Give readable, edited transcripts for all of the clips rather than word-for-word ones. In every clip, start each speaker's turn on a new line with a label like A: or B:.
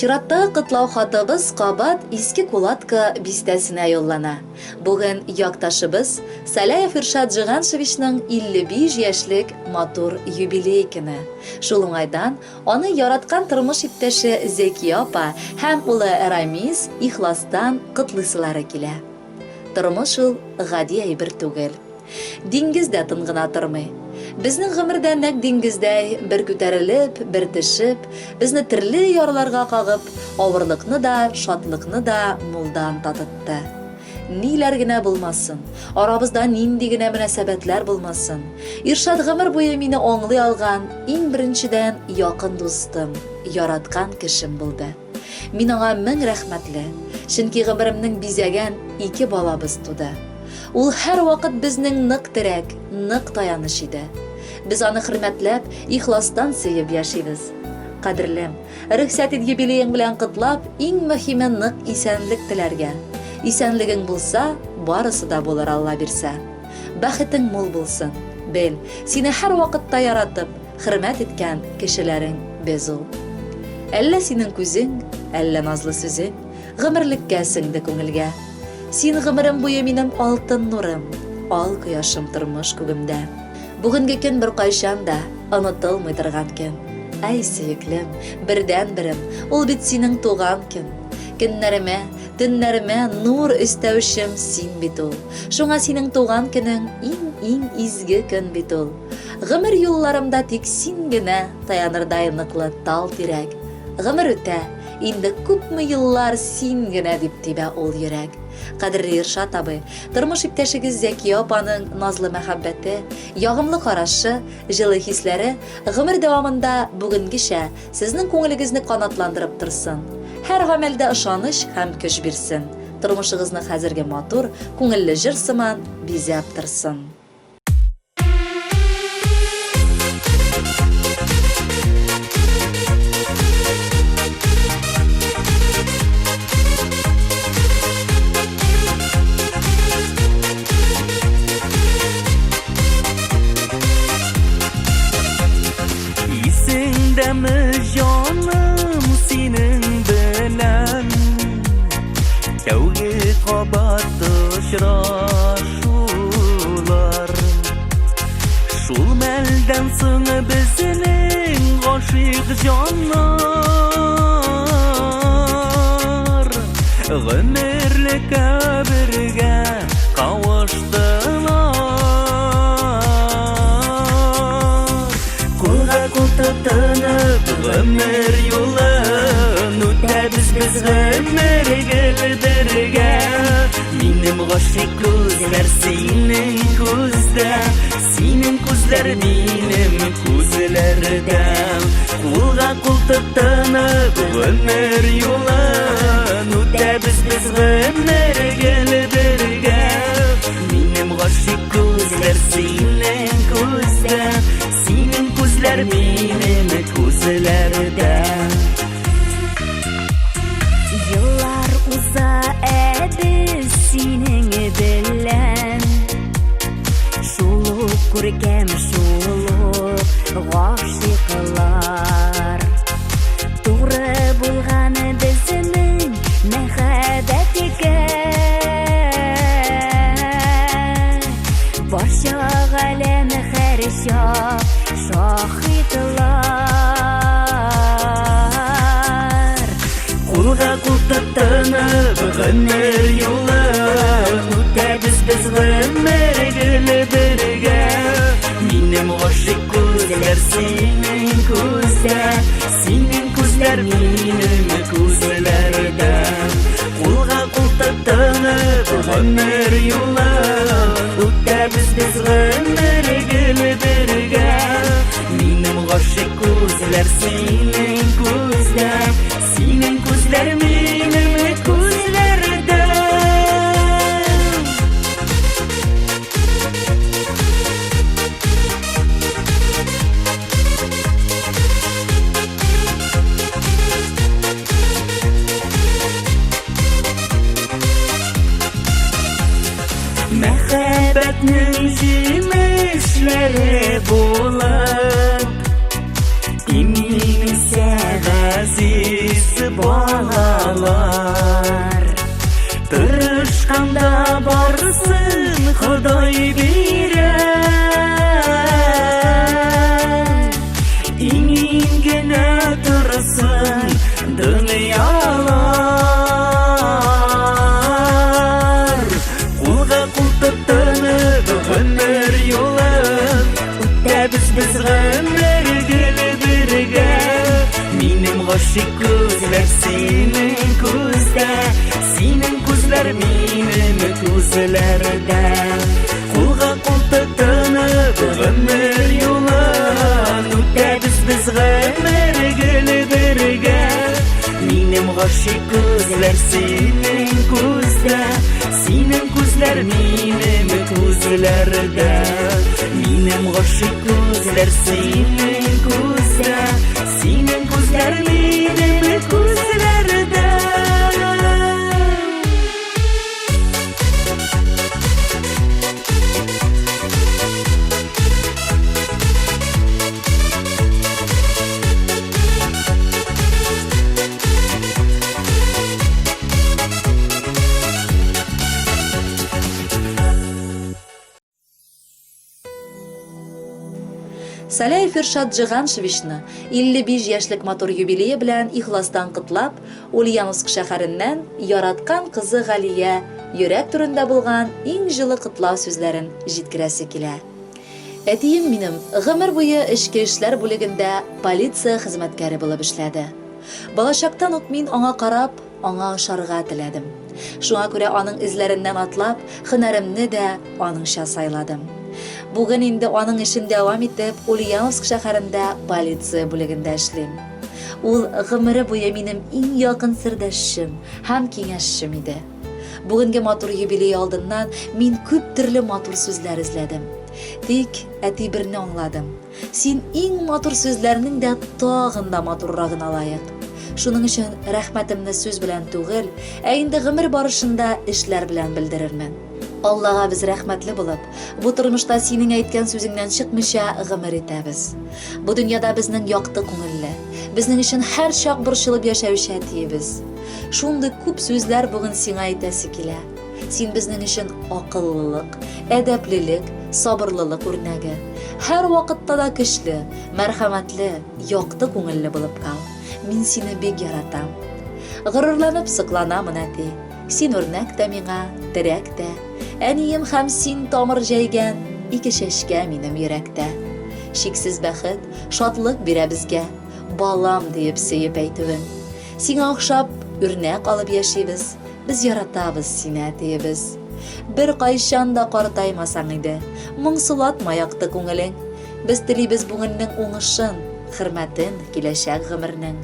A: Чираттагы котлау хатыбыз кабат Иске Кулатка бистәсенә юллана. Бүген якташыбыз Саляев Иршат Җиганшевичның 55 яшьлек матур юбилей көне. Шул уңайдан аны яраткан тормыш иптәше Зәкия апа һәм улы Рамис ихластан котлыйсылары килә. Тормыш ул гади әйбер түгел. Диңгез дә тын гына тормый. Безнең гомер дә нәкъ диңгездәй, бер күтәрелеп, бер төшеп, безне төрле ярларга кагып, авырлыкны да, шатлыкны да мулдан татытты. Ниләр генә булмасын, арабызда нинди генә мөнәсәбәтләр булмасын, Иршат гомер буе мине аңлый алган иң беренчедән якын дустым, яраткан кешем булды. Мин аңа мең рәхмәтле, чөнки гомеремнең бизәгән ике балабыз туды. Ул һәрвакыт безнең нык терәк, нык таяныч иде. Без аны хөрмәтләп, ихластан сөеп яшибез. Кадерлем, рөхсәт ит юбилеең белән котлап, иң мөһиме нык исәнлек теләргә. Исәнлегең булса, барысы да булыр, Алла бирсә. Бәхетең мул булсын. Бел, сине һәрвакытта яратып, Хөрмәт иткән кешеләрең без ул. Әллә синең күзең, әллә назлы сүзең Гомерлеккә сеңде күңелгә. Син гомерем буе минем алтын нурым, Ал кояшым тормыш күгемдә. Бүгенге көн беркайчан да Онытылмый торган көн. Әй, сөеклем, бердәнберем, Ул бит синең туган көн. Көннәремә, төннәремә нур өстәүчем син бит ул. Шуңа синең туган көнең иң-иң изге көн бит ул. Гомер юлларымда тик син генә таянырдай ныклы тал тирәк. Гомер үтә, инде күпме еллар син генә дип тибә ул йөрәк. Кадерле Иршат абый, тормыш иптәшегез Зәкия апаның назлы мәхәббәте, ягымлы карашы, җылы хисләре гомер дәвамында бүгенгечә сезнең күңелегезне канатландырып торсын. Һәр гамәлдә ышаныч һәм көч бирсен. Тормышыгызны хәзерге матур, күңелле җыр сыман бизәп торсын.
B: Исеңдәме җаным синең белән Тәүге кабат очрашулар Шул мәлдән соң безнең гашыйк җаннар Гомерлеккә бергә кавыштылар. Кулга кул тотынып гомер юлын үтәбез без гомер гел бергә. Минем гашыйк күзләр синең күздә, синең күзләр минем күзләрдә. Кулга кул тотынып гомер юлын үтәбез без гомер гел бергә. Минем гашыйк күзләр синең күздә, синең күзләр минем күзләрдә.
C: Еллар уза, ә без синең белән Шул ук күркәм, шул ук гашыйклар. Туры булган безнең мәхәббәткә. Барча галәм һәрчак шаһитлар.
B: Кулга кул тотынып гомер юлы үтәбез без гомер гел бергә. Минем гашыйк күзләр синең күздә, синең күзләр минем күзләрдә. Кулга кул тотынып гомер юлы үтәбез без гомер гел бергә. Минем гашыйк күзләр синең күздә, синең күзләр минем күзләрдә. Мәхәббәтнең җимешләре булып, Имин исә газиз. балалар. Тырышканда барысын Ходай бирә. Иң-иң генә торсын дөньялар. Кулга кул тотынып гомер юлын үтәбез без гомер гел бергә. Минем гашыйк күзләр синең күздә, синең күзләр минем күзләрдә. Кулга кул тотынып гомер юлын үтәбез без гомер гел бергә. Минем гашыйк күзләр синең күздә, синең күзләр минем күзләрдә. Минем гашыйк күзләр синең күздә, синең күзләр минем күзләрдә.
A: Саляев Иршат Джиганшевичны 55 яшьлек матур юбилее белән ихластан котлап, Ульяновск шәһәреннән яраткан кызы Галия йөрәк түрендә булган иң җылы котлау сүзләрен җиткерәсе килә. Әтием минем гомер буе эчке эшләр бүлегендә полиция хезмәткәре булып эшләде. Балачактан ук мин аңа карап, аңа ошарга теләдем. Шуңа күрә аның эзләреннән атлап, һөнәремне дә аныңча сайладым. Бүген инде аның эшен дәвам итеп, Ульяновск шәһәрендә полиция бүлегендә эшлим. Ул гомере буе минем иң якын сердәшчем һәм киңәшчем иде. Бүгенге матур юбилей алдыннан мин күп төрле матур сүзләр эзләдем. Тик әти берне аңладым. Син иң матур сүзләрнең дә тагын да матуррагына лаек. Шуның өчен рәхмәтемне сүз белән түгел, ә инде гомер барышында эшләр белән белдерермен. Аллага без рәхмәтле булып, бу тормышта синең әйткән сүзеңнән чыкмыйча гомер итәбез. Бу дөньяда безнең якты күңелле, безнең өчен һәрчак борчылып яшәүче әтиебез. Шундый күп сүзләр бүген сиңа әйтәсе килә. Син безнең өчен акыллылык, әдәплелек, сабырлылык үрнәге. Һәрвакытта да көчле, мәрхәмәтле, якты күңелле булып кал. Мин сине бик яратам. Горурланып сокланамын, әти. Син үрнәк тә миңа, терәк тә. Әнием һәм син тамыр җәйгән ике чәчкә минем йөрәктә. Чиксез бәхет, шатлык бирә безгә. Балам диеп сөеп әйтүең. Сиңа охшап, үрнәк алып яшибез, без яратабыз сине, әтиебез. Беркайчан да картаймасаң иде, моңсулатма якты күңелең. Без телибез бүгеннең уңышын, хөрмәтен, киләчәк гомернең.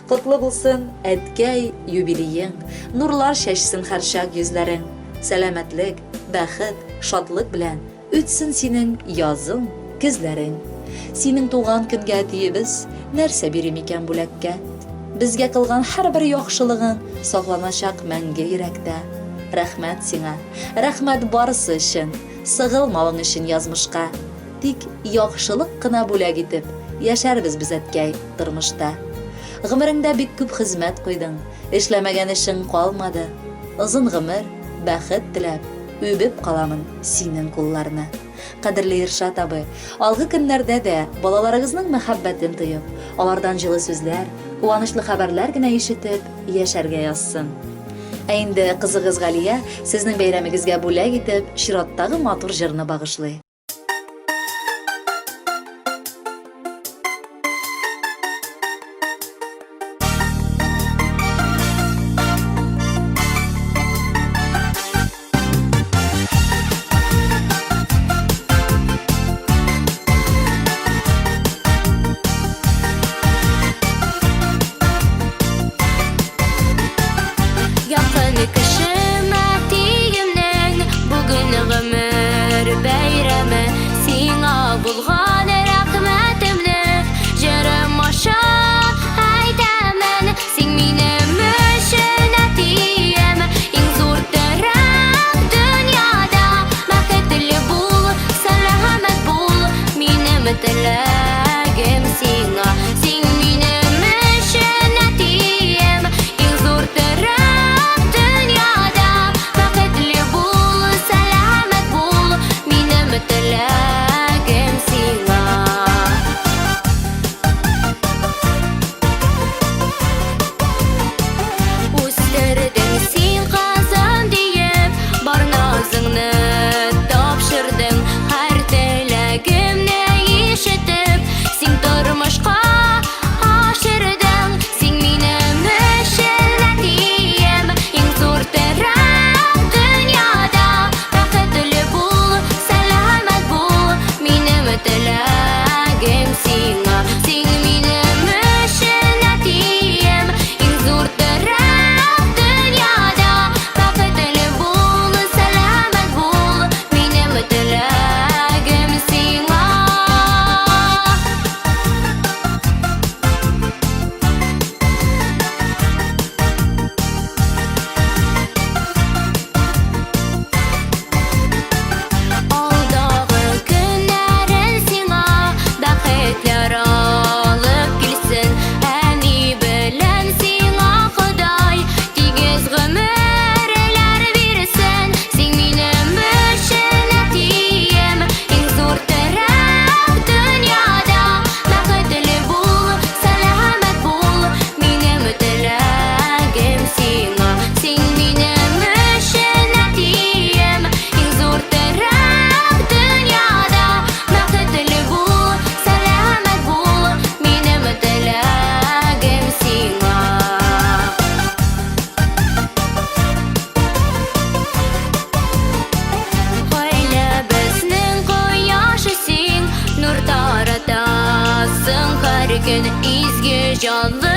A: Котлы булсын, әткәй, юбилеең, нурлар чәчсен һәрчак йөзләрең. Сәламәтлек, бәхет, шатлык белән Үтсен синең язың, көзләрең. Синең туган көнгә әтиебез нәрсә бирим икән бүләккә? Безгә кылган һәрбер яхшылыгың сакланачак мәңге йөрәктә. Рәхмәт сиңа, рәхмәт барысы өчен, сыгылмавың өчен язмышка. Тик яхшылык кына бүләк итеп, яшәрбез без, әткәй, тормышта. Гомереңдә бик күп хезмәт куйдың, эшләмәгән эшең калмады. Озын гомер, бәхет теләп, Үбеп каламын синең кулларны. Кадерле Иршат абый, алгы көннәрдә дә балаларыгызның мәхәббәтен тоеп, алардан җылы сүзләр, куанычлы хәбәрләр генә ишетеп яшәргә язсын. Ә инде кызыгыз Галия сезнең бәйрәмегезгә бүләк итеп чираттагы матур җырны багышлый.
D: Якын кешем әтиемнең бүген гомер бәйрәме. Сиңа булган рәхмәтемне җырым аша әйтәмен. Син минем өчен әтием, иң зур терәк дөньяда. Бәхетле бул, сәламәт бул, минем теләгем сиңа. Син минем өчен әтием. көн, изге җанлы.